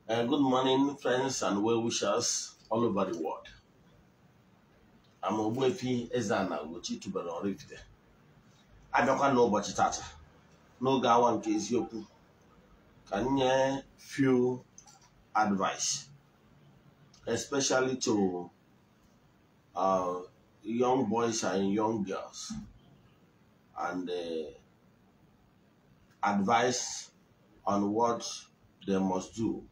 Good morning, friends and well-wishers all over the world. I'm Ogbuefi Eze-Ana Ugochi tubelu Oraifite. Abịakwa n'ụbọchị tata n'oge awa nke eziokwu ka m nye few advice, especially to young boys and young girls, and advice on what they must do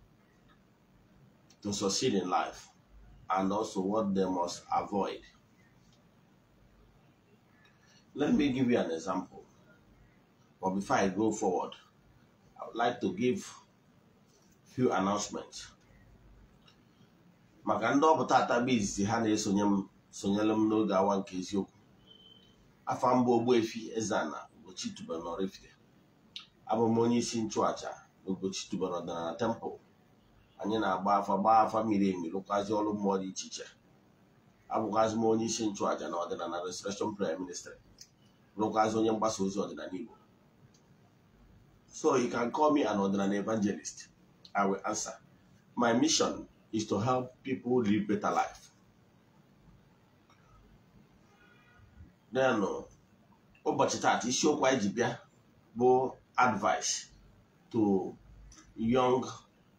to succeed in life and also what they must avoid. Let me give you an example. But before I go forward, I would like to give few announcements. Maka ndị ọ bụ tata bụ izizi ha na-esonye m sonyere m n'oge awa nke eziokwu. Afa m bụ Ogbuefi Eze-Ana Ugochi tubelu Oraifite. Abụ m onye isi nchụaja na Ugochi tubelu ọdịnala temple. Anyị na-agba afa gbaa afa miri emi, rụkwazi ọrụ mmụọ dị iche iche. Abụkwazi m onye isi nchụaja na ọdịnala Restoration Prayer Ministry, rụkwazi onye mgbasa ozi ọdịnala Igbo. So you can call me an ọdịnala evangelist. I will answer. My mission is to help people live better life. Then ụbọchị taata isiokwu anyị ji bịa bụ advice to young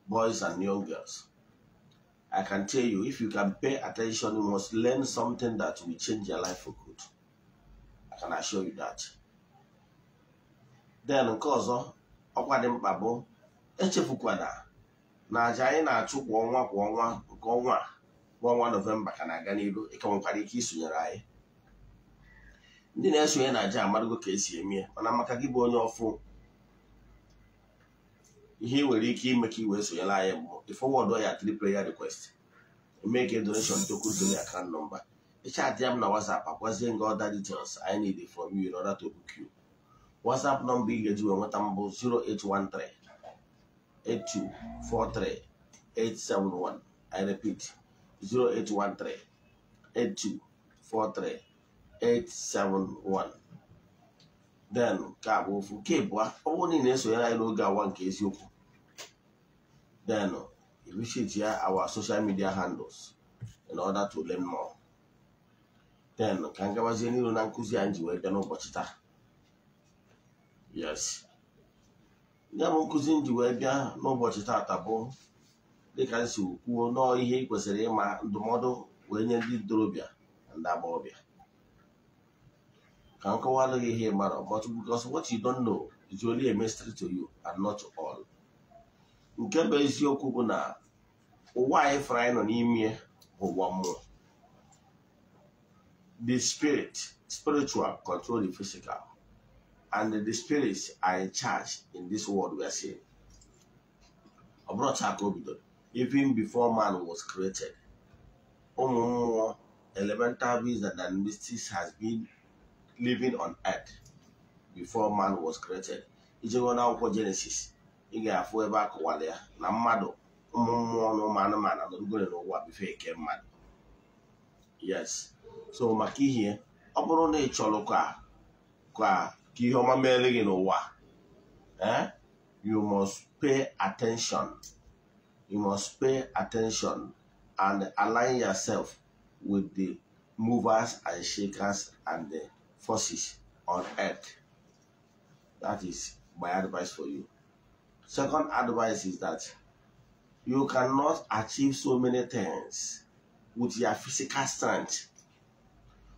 boys and young girls. I can tell you, if you can pay attention, you must learn something that will change your life for good. I can assure you that. Then nke ọzọ ọkwa dị mkpa bụ echefukwana na aja anyị na-achụ kwa ọnwa kwa ọnwa nke ọnwa bụ ọnwa Nọvemba ka na-aga n'iru. Ị ka nwekwara ike isonyere anyị. Ndị na-esonye na aja amarago ka esi eme ya, mana maka gị bụ onye ọfụ, ihe ị nwere ike ime ka ị wee sonyere anyị bụ ị forward ya 3 prayer request, make a donation token to the account number. Ị chat ya m na WhatsApp, akwazie gị other details I need from you in order to book you. WhatsApp number ị ga-eji wee nweta m bụ 0813 8243 871. I repeat, 0813 8243 871. Then nke a bụ ofu. Nke abụọ, ọ bụrụ na ị na-esonyere anyị n'oge awa nke eziokwu, then visit ya our social media handles in order to learn more. Then ka m gabazie n'iru na nkụzi anyị ji wee bịa n'ụbọchị taa. Yes, ya bụ nkụzi m ji wee bịa n'ụbọchị taata bụ dịka m si kwuo nọọ ihe ị kwesịrị ịma, ndụmọdụ wee nye ndị ntorobịa na ndị agbọghọbịa. Ka m kọwalụ gị ihe ị mara, but because what you don't know is only a mystery to you and not to all. Nke bụ eziokwu bụ na ụwa anyị fụrụ anyị nọ n'ime bụ ụwa mmụọ. The spirit, spiritual control the physical, and the spirits are in charge in this world we are seeing. Ọ bụrụ taa ka o bidoro, even before man was created, ụmụ mmụọ, elemental beings and mystics has been living on earth before man was created. Iji gụọ n'akwụkwọ Genesis, ị ga-afụ ebe a kọwara ya na mmadụ, ụmụ mmụọ na ụmụ anụmanụ anọrụgoro n'ụwa before eke mmadụ. Yes, so maka ihe ọ bụrụ na ị chọrọ ka ka ihe ọma meere gị n'ụwa, you must pay attention. You must pay attention and align yourself with the movers and shakers and the forces on earth. That is my advice for you. Second advice is that you cannot achieve so many things with your physical strength.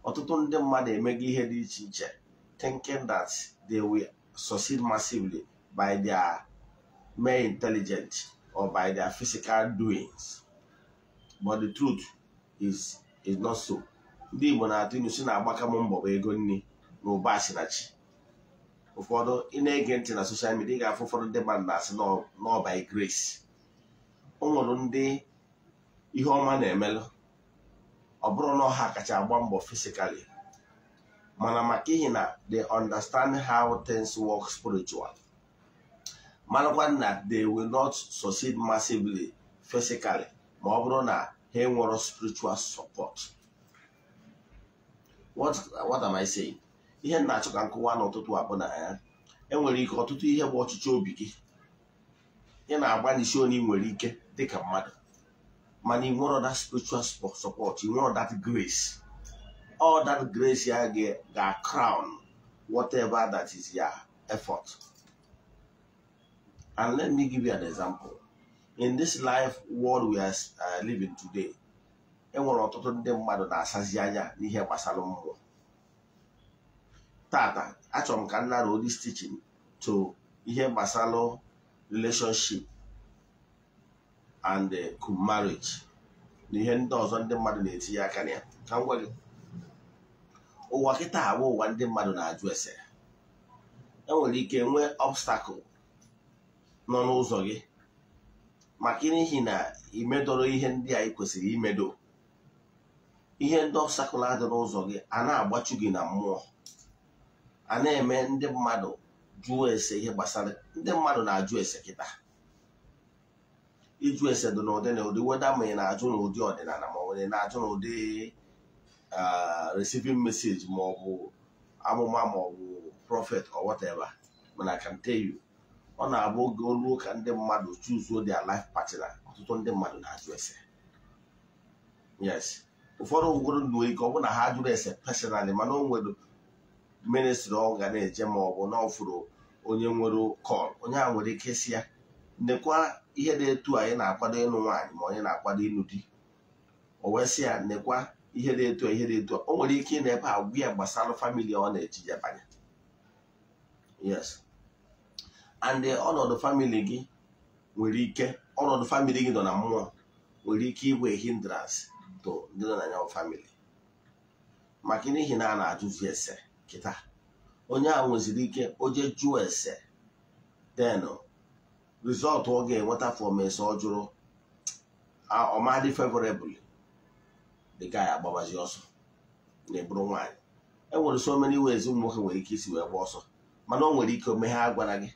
Ọtụtụ ndị mmadụ emego ihe dị iche iche thinking that they will succeed massively by their mere intelligence or by their physical doings. But the truth is not so. Ndị Igbo na-atụ ilu si na-agbaka m mbọ bụ ego nri na ụba asị na chi. Ụfọdụ ị na-ege ntị na social media, ị ga-afụ ụfọdụ ndị mmadụ na-asị nọ by grace. O nwere ndị ihe ọma na-emelụ, ọ bụrụ na ọha kacha agba mbọ physically, mana maka ihi na they understand how things work spiritually, marakwa na they will not succeed massively physically ma ọ bụrụ na ha enwero spiritual support. What am I saying? Ihe m na-achọ ka nkụwa n'ụtụtụ a bụ na ya enwere ike ọtụtụ ihe bụ ọchịchị obi gị. Ị na-agbalịsi onye ị nwere ike dịka mmadụ, mana ị nwere that spiritual support, ị nwere that grace. All that grace ya ga crown whatever that is your effort. And let me give you an example. In this life world we are living today, enwere ọtụtụ ndị mmadụ na-asazi anya n'ihe gbasara mmụọ. Tata achọrọ m ka m nara this teaching to ihe gbasara relationship and marriage na ihe ndị ọzọ ndị mmadụ na-etinye aka na ya. Ka m gwa gị, ụwa kịta abụ ụwa ndị mmadụ na-ajụ ese. Enwere ike nwee obstacle nọ n'ụzọ gị maka n'ihi na imedoro ihe ndị a ị kwesịrị imedo. Ihe ndị obstacle adị n'ụzọ gị a na-agbachu gị na mmụọ, a na-eme ndị mmadụ jụọ ese. Ihe gbasara ndị mmadụ na-ajụ ese kịta, ịjụ ese dị n'ụdị na ụdị, weda ma ị na-ajụ n'ụdị ọdịnala ma ọ bụ ị na-ajụ n'ụdị receiving message ma ọ bụ amụma ma ọ bụ prophet or whatever. Mana I can tell you, ọ na-abụ oge oluo ka ndị mmadụ choose their life partner, ọtụtụ ndị mmadụ na-ajụ ese. Yes, ụfọdụ ngwụrụ nwere ike ọ bụ na ha jụrụ ese personally, mana o nwere ministry ọ ga na-eje ma ọ bụ na ọ fụrụ onye nwere call, onye a nwere ike si ya nekwa ihe dị etu anyị na-akwado ịnụ nwaanyị ma onye na-akwado ịnụ di, o wee sị ya nekwa ihe dị etu a, ihe dị etu a. O nwere ike ị na-ebe a gwa ya gbasara family ọ na-eji ya banye. Yes, and ọnọdụ family gị nwere ike, ọnọdụ family gị nọ na mmụọ nwere ike ịbụ a hindrance to ndị nọ na ya family, maka n'ihi na a na-ajụzi ese kịta. Onye a nweziri ike o jee jụọ ese, then result ọ ga-enweta from ese ọ jụrụ ọmadị favorably, the guy agbabazi ọsọ na-eburu nwaanyị. E nwere so many ways ụmụ nwoke nwere ike isi wee gba ọsọ, mana o nwere ike omeghe agwara gị.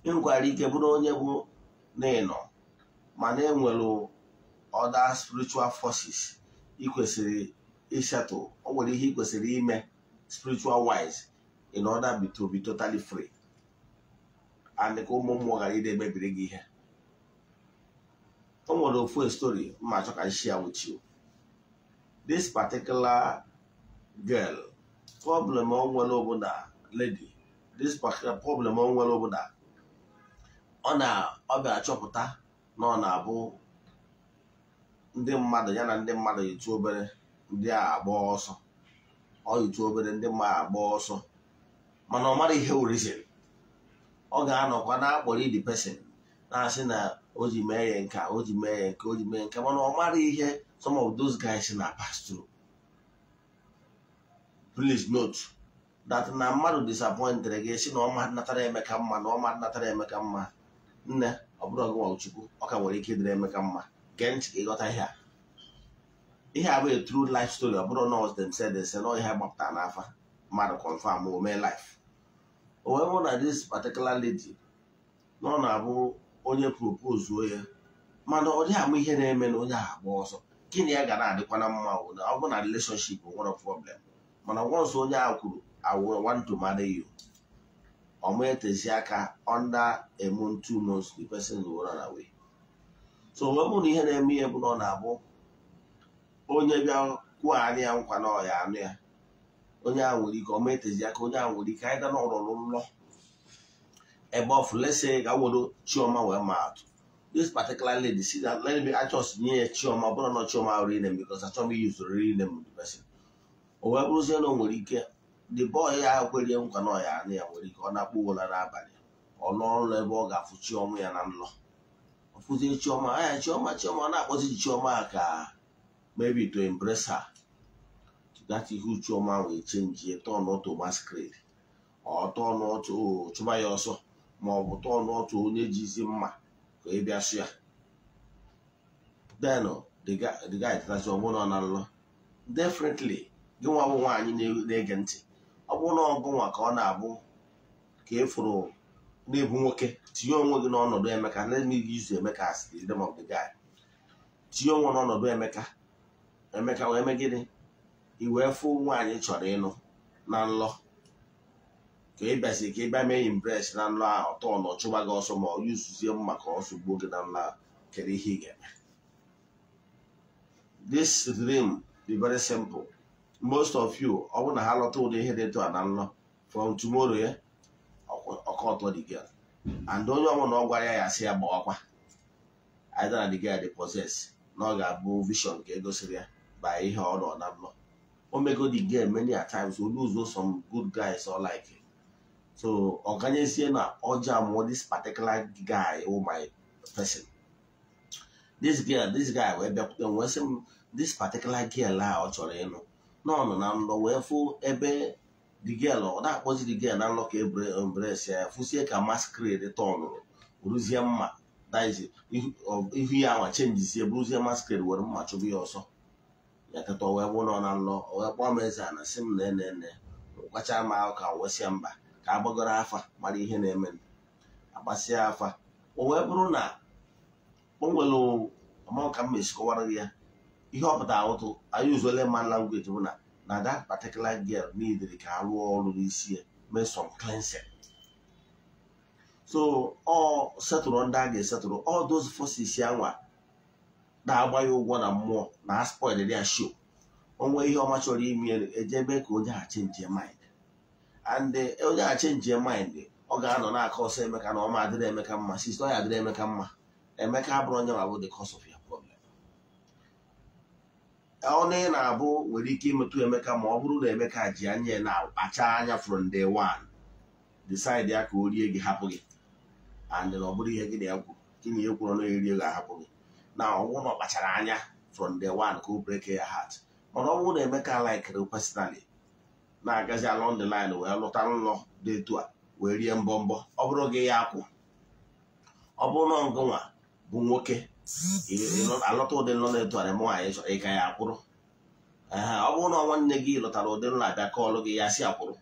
Ị nwekwara ike bụrụ onye bụ na ịnọ mana e nwere other spiritual forces ị kwesịrị ịsettle. O nwere ihe ị kwesịrị ime spiritual wise in order to be totally free and ka ụmụ mmụọ ghara ide emebiri gị ihe. O nwere ofu story mma achọ ka m share with you. This particular girl, problem o nwere bụ na lady, this particular problem o nwere bụ na ọ na ọ bịara chọpụta na ọ na-abụ ndị mmadụ ya na ndị mmadụ yitu obere, ndị a agba ọsọ. Ọ yitu obere, ndị mmadụ agba ọsọ, mana ọ mara ihe reason. Ọ ga-anọkwa na-akpọrọ the person na-asị na o ji mee ya nka, o ji mee ya nke, o ji mee nke, mana ọ mara ihe some of those guys na pass through. Please note that na mmadụ disappointed gị si na ọma natara Emeka mma, na ọma natara Emeka mma. Nne, ọ bụrụ gị nwa Chukwu, ọ ka nwere ike ịdịrị Emeka mma. Gee ntị ka ịghọta ihe a. Ihe a bụ a true life story. Ọ bụrụ na them said they say na ihe gbapụtara n'afa mmadụ confirm o mee life. O wee bụrụ na this particular lady na ọ na-abụ onye propose ya, mana ọ dịghị ama ihe na-eme na onye ahụ agba ọsọ. Gịnị ya ga na-adịkwa na mma na ọ bụ na relationship nwere problem, mana once onye ahụ kwuru, "I will want to marry you," ọ ma etezi aka, under a month, 2 months, the person will run away. So wee bụrụ na ihe na-eme ihe bụ na ọ na-abụ onye bịa kwuo anyị ya nkwa na ọya anụ ya, onye ahụ nwere ike ọ ma etezi aka, onye ahụ nwere ike anyị na ọrụrụ nlọ ebe ọ fụ. Let's say ka were Chioma wee maa atụ. This particular lady, see that, let me just nye ya Chioma, ọ bụrụ na Chioma real name, because achọrọ m use real name of the person. O wee bụrụzie na o nwere ike the boy ya kwerie nkwa na ọya anụ ya nwere ike ọ na-akpọ ụra n'abalị, ọ nọ nlọ ebe ọ ga-afụ Chioma ya na nlọ, ọ fụzie Chioma anya, Chioma, Chioma, ọ na-akpọzi Chioma ka maybe to impress her. That ihu Chioma wee change, turn to masquerade, ọ turn to chụba ya ọsọ, ma ọ bụ turn to onye jizi mma ka ị bịa sụ ya. Then the guy tetazi, ọ bụrụ na ọ na nlọ. Definitely, gị nwa bụ nwaanyị na-ege ntị, ọ bụrụ na ọgụ nwa ka ọ na-abụ ka ị fụrụ na-ebu nwoke, tinye onwe gị n'ọnọdụ Emeka. Let me use Emeka as the name of the guy. Tinye onwe n'ọnọdụ Emeka. Emeka wee mee gịnị? I wee fụ nwaanyị chọrọ ịnụ na nlọ. Ka ị bịazi ka ị bịa mee impress na nlọ ahụ, ọtọ na ọchụba gị ọsọ ma ọ yuzuzie mma ka ọsọ gbuo gị na nlọ ahụ, kedu ihe ị ga-eme? This dream dị very simple. Most of you, ọ bụrụ na ha lọta ụdị ihe dị etu a na nlọ, from tomorrow ya ọkọtọ the girl, and onye ọbụla ọ gwara ya ya sị ya gbawakwa, either na the girl dị possess na ọ ga-abụ vision ka egosiri ya by ihe ọ nọ na nlọ. O mego the girl many a times, o lose some good guys or like it. So ọ ganyezie na ọja mụọ this particular guy, oh my person, this girl, this guy wee bịakwute m wee sị m this particular girl a ọ chọrọ ịnụ nọ na nlọ, wee fụ ebe the girl ọ na-akpọzi the girl na nlọ ka embrace ya, fụsie ka masquerade tọnụrụ bụrụzie mma, that is ihu ya anwa chenjizie bụrụzie masquerade were mma chụbụ ya ọsọ. Ya teta wee bụ nọ na nlọ, wee kpọọ m eze ana sị m na ene gwacha m ahụ ka wesịa mba ka agbagoro afa mara ihe na-eme. Agbasịa afa o wee bụrụ na o nwere ọmụ ka m esikọwara ya ihe ọ pụtara ụtụ anyị uzuole man language bụ na na that particular girl needed ka arụ ọrụ n'isi ya, mee some cleansing. So ọ setụrụ ndị a ga-esetụrụ all those forces ya nwa na-agba ya ụgwọ na mmụọ na spoil ya show. Onwe ihe ọma chọrọ ime eje mee ka onye a change mind, and onye a change mind ọ ga-anọ na-aka ọsọ Emeka na ọma adịrị Emeka mma, sister ya adịrị Emeka mma. Emeka abụrụ onye ma bụ the cause of your problem. Ọnụ ị na-abụ nwere ike imetụ Emeka ma ọ bụrụ na Emeka ji anya na-akpacha anya from day one decide ya ka o rie gị hapụ gị, and na ọ bụrụ ihe gị na ya kwuru gị na ya kwuru na erie gị ahapụ gị, na ọ bụrụ na ọ kpachara anya from day one ka o break ya heart. Mana ọ bụrụ na Emeka likere personally na-agazi along the line wee lụta nlọ dị etu a wee rie mbọ mbọ, ọ bụrụ gị ya akwụ, ọ bụrụ na ngụnwa bụ nwoke alọta ụdị nlọ na-etu a na nwaanyị chọrọ ịka ya akwụrụ, ọ bụrụ na nwanne gị lọtara ụdị nlọ abịa kọọlụ gị ya si akwụrụ.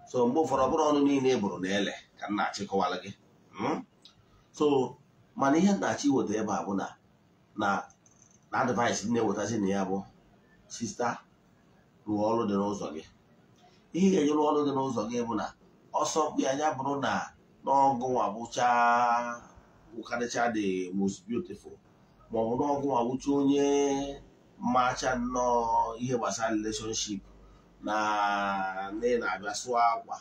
So mgbe ụfọdụ ọ bụrụ ọnụ niile e bụrụ na ele ka m na-achịkọwala gị. So mana ihe m na-achọ iweta ebe a bụ na na advice na-ewetazi na ya bụ sista, rụọ ọrụ dị n'ụzọ gị. Ihe ị ga-eji rụọ ọrụ dị n'ụzọ gị bụ na ọsọ mkpi anya bụrụ na n'ọgụnwa bụchaa wụkarịcha the most beautiful, maọbụ n'ọgụnwa bụcha onye macha nnọọ ihe gbasara relationship na ị na-abịa sụọ akwa,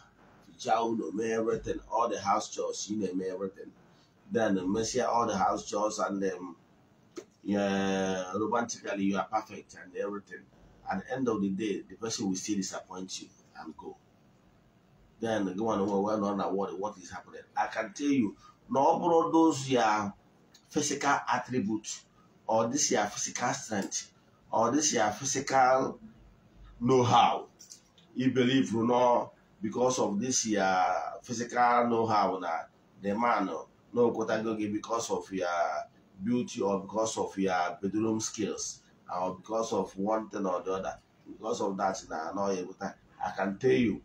fichaa ụlọ, mee everything, all the house chores ị na-eme everything, then mesịa all the house chores and yeah, romantically you are perfect and everything. At the end of the day, the person will still disappoint you and go. Then go on well on what is happening. I can tell you, no all those your physical attributes or this your physical strength or this your physical know-how. You believe you know because of this your physical know-how now the man no because of your beauty or because of your bedroom skills or because of one thing or the other, because of that now I can tell you,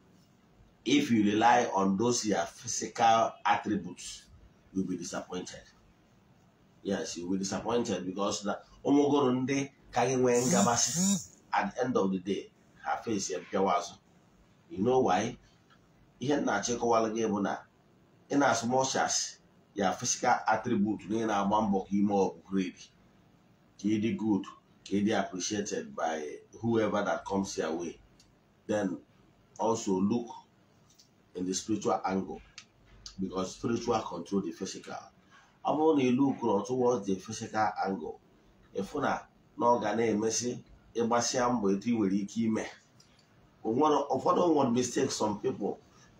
if you rely on those your physical attributes, you'll be disappointed. Yes, you'll be disappointed because at the end of the day, her face. You know why? In as much as your physical attribute upgrade, good, appreciated by whoever that comes your way, then also look in the spiritual angle, because spiritual control the physical. I'm only look towards the physical angle. If una no ga na-emesi ịgbasịa mbọ etu ị nwere ike ime. Ụfọdụ nwere mistake some people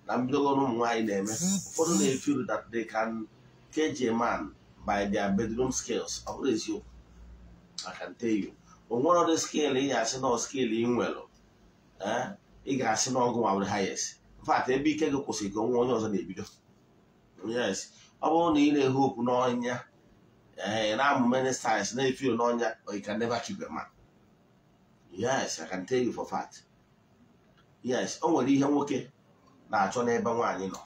na mbidogo ụmụ nwaanyị na-eme. Ụfọdụ na-efeel that they can cage a man by their bedroom skills. Ọ bụrụ eziokwu, I can tell you. O nwere ọdụ skill ị ga-asị na skill ị nwere, ị ga-asị na ọgụ nwa highest. In fact, ebe ike gị kwụsịrị ka onwe onye ọzọ na-ebido. Yes, ọ bụrụ na ị na-ehope n'ọnya, na-amụ many styles, na-efeel n'ọnya, you can never keep a man. Yes, I can tell you for fact. Yes, o nwere ihe nwoke na-achọ n'ebe nwaanyị nọ.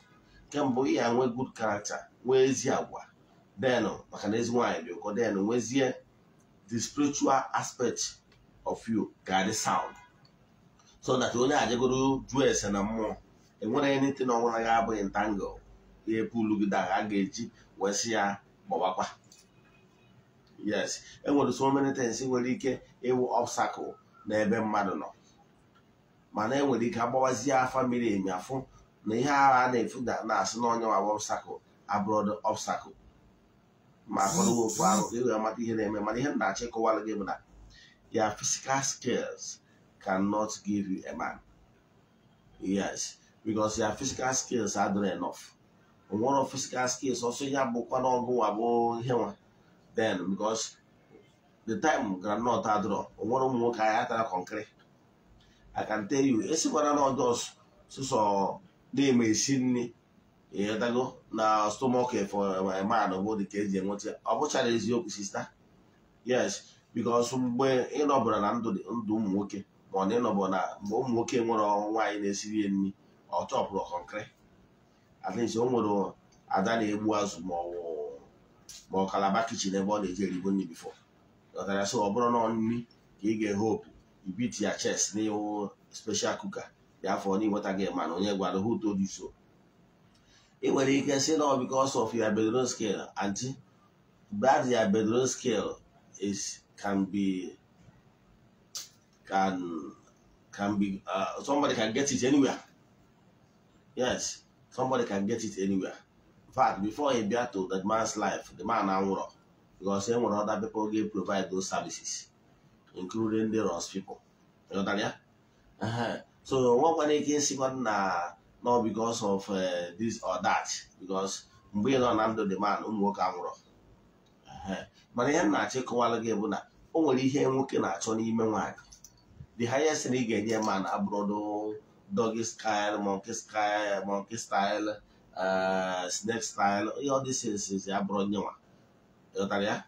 Kemgbe ị ya nwee good character, nwee ezi agwa, then maka na ezi nwaanyị dị ụkọ, then nwezie the spiritual aspect of you ga-adị sound, so that onye ajegoro jụọ ese na mmụọ Enwere anything ọbụla ga-abụ entangle ga-epulu gị down a ga-eji wee sị ya gbawakwa. Yes, enwere so many things nwere ike ịwụ obstacle n'ebe mmadụ nọ, mana enwere ike agbawazie afa miri emi afụ na ihe agha a na-efu na-asị na onye nwa obstacle abụrụ obstacle. Ma akọrọwa okwu ahụ ka ị wee mata ihe na-eme. Mana ihe m na-achọ ịkọwara gị bụ na your physical skills cannot give you a man. Yes, because your physical skills are not enough. Nwere physical skills ọsọ ya bụkwa n'ọgụ abụ ihe nwa then, because the time groundnut adịrọ, onwere ụmụ nwoke anyị atara concrete. I can tell you, esikwara na ọjọọ sụsọ na-eme esi nri ịghọtago na stomach for a man bụ dị ka eji enweta. Ọ bụchara eziokwu, sister. Yes, because mgbe ị nọbụra na ndụ ụmụ nwoke, ma ọ na ịnọbụ na mgbe ụmụ nwoke nwere nwaanyị na-esiri ya nri, ọ chọpụrụ concrete. At least o nwere ada na-egbu azụ ma ọ Calabar kitchen ebe ọ na-eji eribo nri before. Ghọtara? So ọ bụrụ na nri ka ị ga-ehope ibit ya chest n'iwu special cooker ya afọ na ịnweta gị, mana onye gwara, who told you so? Ị nwere ike sị na because of your bedroom skill. Aunty, that your bedroom skill is can be can can be somebody can get it anywhere. Yes, somebody can get it anywhere. In fact, before he bịa to that man's life, the man anwụrọ, because e nwere other people ga provide those services, including the Ross people. Ịghọtara ya? So nwekwana ike ịsịkwa na no because of this or that, because mgbe ị nọ na ndụ the man, ụmụ nwoke anwụrọ. Mana ihe m na-achọ ịkọwara gị bụ na o nwere ihe nwoke na-achọ n'ime nwaanyị. The highest thing ị ga-enye man abụrọdụ doggy style, monkey style, snake style, all these things abụrụ nyenwa. Ịghọtara ya?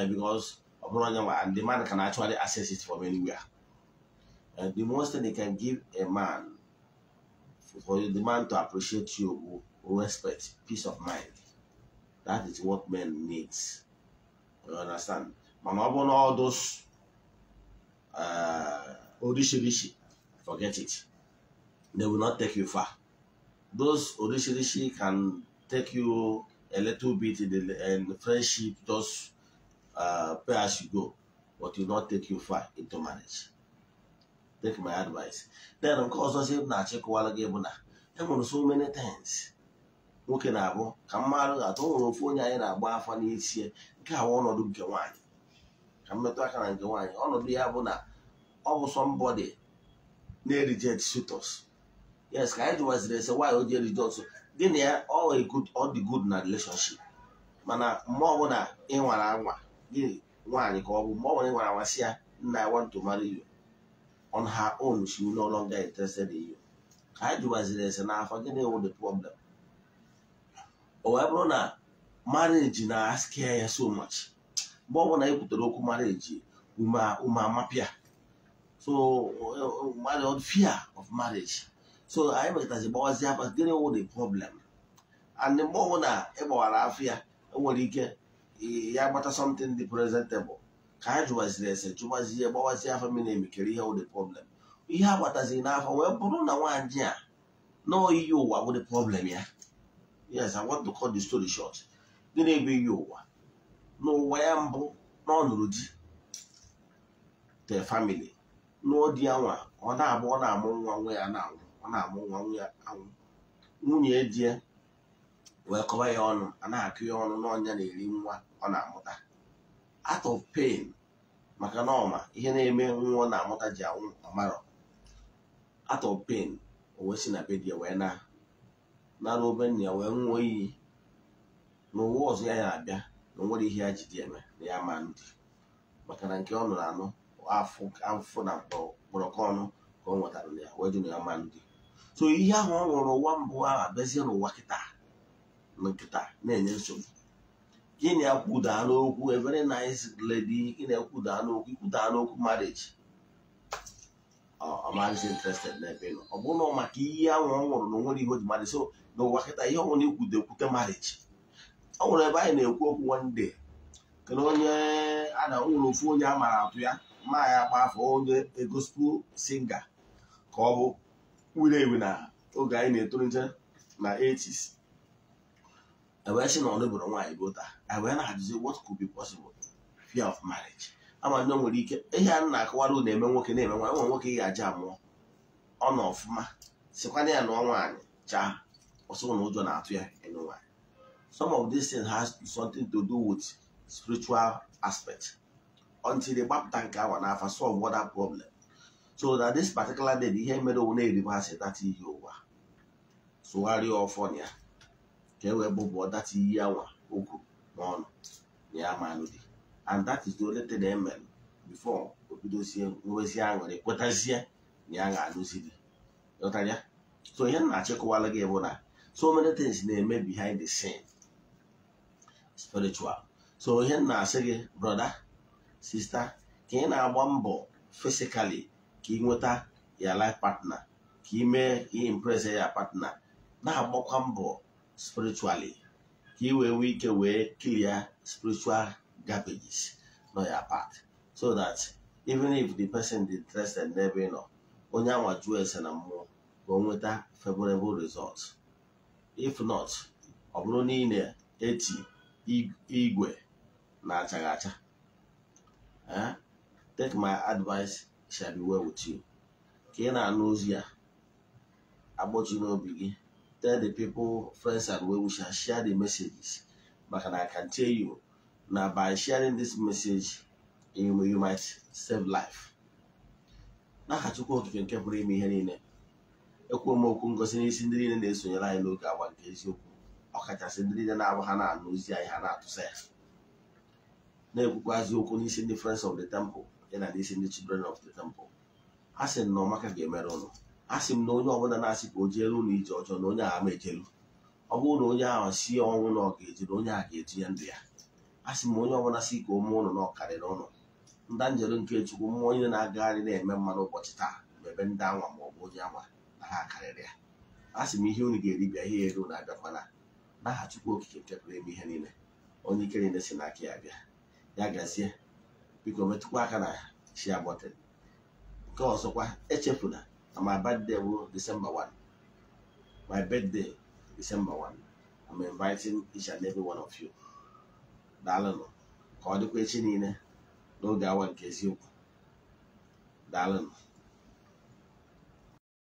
Because ọ bụrụ onye and the man can actually access it from anywhere. And the most thing they can give a man for the man to appreciate you, respect, peace of mind. That is what men needs. You understand? Mana ọ bụrụ na all those orishirishi, forget it. They will not take you far. Those orishirishi can take you a little bit in the friendship, just pay as you go, but will not take you far into marriage. Take my advice. Then nke ọzọ sị m na-achịkọwara gị bụ na e nwere so many things nwoke na-abụ ka mmadụ ga-atọ. O nwere ofu onye anyị na-agba afa n'isi nke awa ọnọdụ nke nwaanyị, ka mmetụ aka na nke nwaanyị. Ọnọdụ ya bụ na ọ bụ somebody na-reject suitors. Yes, ka anyị jụwaziri ese nwaanyị o ji reject gịnị ya. Ọ good, ọ dị good na relationship, mana mgbe ọbụla ị nwara anwa gị nwaanyị ka ọ bụ mgbe ọbụla ị nwara anwa sị ya, "Nna, I want to marry you," on her own she will no longer interested in you. Ka anyị jụwaziri ese n'afọ, gịnị wụ the problem? O wee bụrụ na marriage na-scare ya so much. Mgbe ọbụla e kwutere okwu marriage, ume amapịa. So mmadụ fear of marriage. So anyị mekọtazi gbawazi afa, gịnị wụ the problem? And mgbe ọbụla ị gbawara afọ ya, enwere ike ya gbata something dị presentable. Ka anyị jụwaziri ese, jụwazie, gbawazie afọ mmiri emikere ihe wụ the problem. Ihe a gbataziri n'afọ wee bụrụ na nwaanyị a na oyiyi ụwa bụ the problem ya. Yes, I want to cut the story short. Gịnị bụ iyi ụwa? N'ụwa ya mbụ na ọ nụrụ di the family nụọ di ya nwa, ọ na-abụ ọ na-amụ nwa, nwa ya na-anwụ, ọ na-amụ nwa, nwa ya anwụ. Nwunye di ya wee kọwa ya ọnụ, a na-akụ ya ọnụ n'ọnya na-eri nwa ọ na-amụta, out of pain, maka na ọma ihe na-eme nwa ọ na-amụta ji anwụ ọmarọ. Out of pain, o wee si na be di ya wee na nara obe nna ya, wee ṅụọ iyi n'ụwa ọzọ ya ya abịa na o nwere ihe ya ji di eme na ya ma ndị, maka na nke ọ nụrụ anụ afụ afụfụ na mkpọrọkọ ọnụ ka ọ nwetara na ya, wee jụ na ya ma ndị. So ihe ahụ ọ nwụrụ ụwa mbụ ahụ abịazie n'ụwa kịta na nkịta na-enye nsogbu. Gịnị ya kwudaa n'okwu? A very nice lady. Gịnị ya kwudaa n'okwu? Ikwudaa n'okwu marriage, ọ maghịzi interested n'ebe ị nọ. Ọ bụrụ na ọ maka ihe ahụ ọ nwụrụ na o nwere ihe o ji marriage. So n'ụwa kịta, ihe ọ nwere ikwudo ekwute marriage. Ọ nwere ebe anyị na-ekwu okwu one day, kedu onye a na nwere ofu onye a mara atụ ya ma ya agba afọ, onye a gospel singer ka ọ bụ wuru ewu na Oge anyị na-etolite na 80s, ewee sị na ọ nụbụrụ nwaanyị gota, anyị wee na-ajụzi what could be possible. Fear of marriage. Ama ndị nwere ike ihe a na-akọwara na-eme nwoke na-eme nwaanyị. Nwe nwoke ihe aja amụọ ọ nọ ọfụma, sịkwana ya nụọ nwaanyị chaa ọsọ na ụjọ na-atụ ya ịnụ nwaanyị. Some of these things has something to do with spiritual aspect until they gbapụta nke awa n'afa solve other problem, so that this particular day, ihe mere owu na-eribasị data ihe ụwa sụgharịa ọfọ na ya ka e wee bụbụọ data iyi anwa okwu n'ọnụ na ya manụ dị. And that is the only thing emere before o bidozie nwezie aṅụrị, kwetazie na ya ga-anụzi gị. Ghọtara ya? So ihe m na-achịkọwala gị bụ na so many things na-eme behind the scene, spiritual. So ihe m na-asị gị, brother, sister, ka ị na-agba mbọ physically ka ị nweta ya life partner, ka ị mee ka ị impress ya partner, na-agbakwa mbọ spiritually ka ị wee nwee ike wee clear spiritual garbages nọ ya part, so that even if the person dị interested n'ebe ị nọ, onye anwa jụọ ese na mmụọ ka o nweta favorable results. If not, ọ bụrụ na ị na-eti igwe na-achaghị acha. Take my advice, shall be well with you. Ka ị na-anụ ozi a, agbọchi n'obi gị. Tell the people, friends and well wishers, share the messages, maka na I can tell you na by sharing this message, you might save life. N'aha Chukwu Okike nke pụrụ ime ihe niile, ekwuo m okwu ngosi n'isi ndị niile na-esonyere anyị n'oge agba nke eziokwu, ọkachasị ndị niile na-abụ ha na-anụ ozi anyị ha na-atụsa ya, na-ekwukwazi okwu n'isi ndị Friends of the Temple ya na n'isi ndị Children of the Temple. A sị m na ọmaka ga-emere ụnụ. A sị m na onye ọbụla na-asị ka o jeere ụlọ ije ọjọọ, na onye ahụ ama ejelu. Ọ bụrụ na onye ahụ si ọnwụ na ọ ga-eje, na onye ahụ ga-etinye ndụ ya. A sị m onye ọbụla si ka ome ụnụ na ọkarịrị ụnụ nda njelu nke Chukwu, mmụọ onye na-agagharị na-eme mma n'ụbọchị taa mebe ndị anwa ma ọ bụ onye anwa na ha karịrị ya. A sị m ihe unu ga-eri bịa ihe eru na-abịakwana n'aha Chukwu Okike nke pụrụ ime ihe niile, onye ike niile si n'aka ya bịa. Ya gazie. Biko metụkwa aka na share button. Nke ọzọkwa, echefuna na my birthday bụ December 1. My birthday, December 1. I'm inviting each and every one of you. Daalụnụ. Ka ọ dịkwa echi niile n'oge awa nke eziokwu. Daalụnụ.